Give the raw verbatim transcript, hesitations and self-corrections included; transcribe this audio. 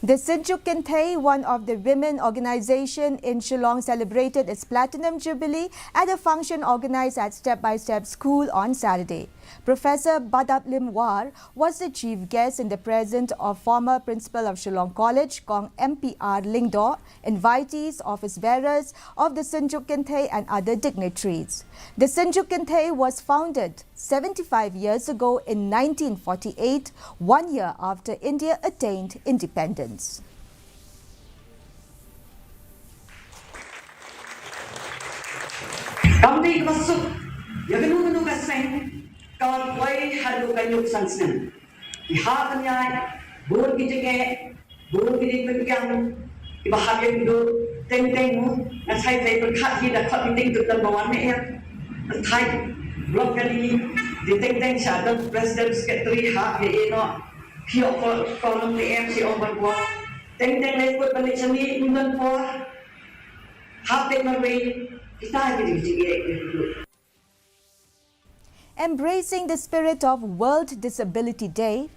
The Synjuk Kynthei, one of the women organization in Shillong, celebrated its platinum jubilee at a function organized at Step by Step School on Saturday. Professor Badap Lim War was the chief guest in the presence of former principal of Shillong College, Kong M P R Lyngdoh, invitees, office bearers of the Synjuk Kynthei and other dignitaries. The Synjuk Kynthei was founded seventy-five years ago in nineteen forty-eight, one year after India attained independence. Kam dei kaba suk ïa kano kano ka seng ka wan poi haduh ka ñiuh san snem. Ki hap ban ïaid bun ki jingeh, bun ki jingpynkiang kiba hap ïa ki duh. Teng teng mo nga shai trei pyrkhat hi da khot meeting tu tang ba wan ne em. Thai block kali di teng teng sha don president secretary hap ïa ïa no. Phi ong ko ko nong ne em phi ong ban ko. Teng teng lei kut ban ne chani un ban ko. Hap teng ban wei kita ki jingeh. Embracing the spirit of World Disability Day,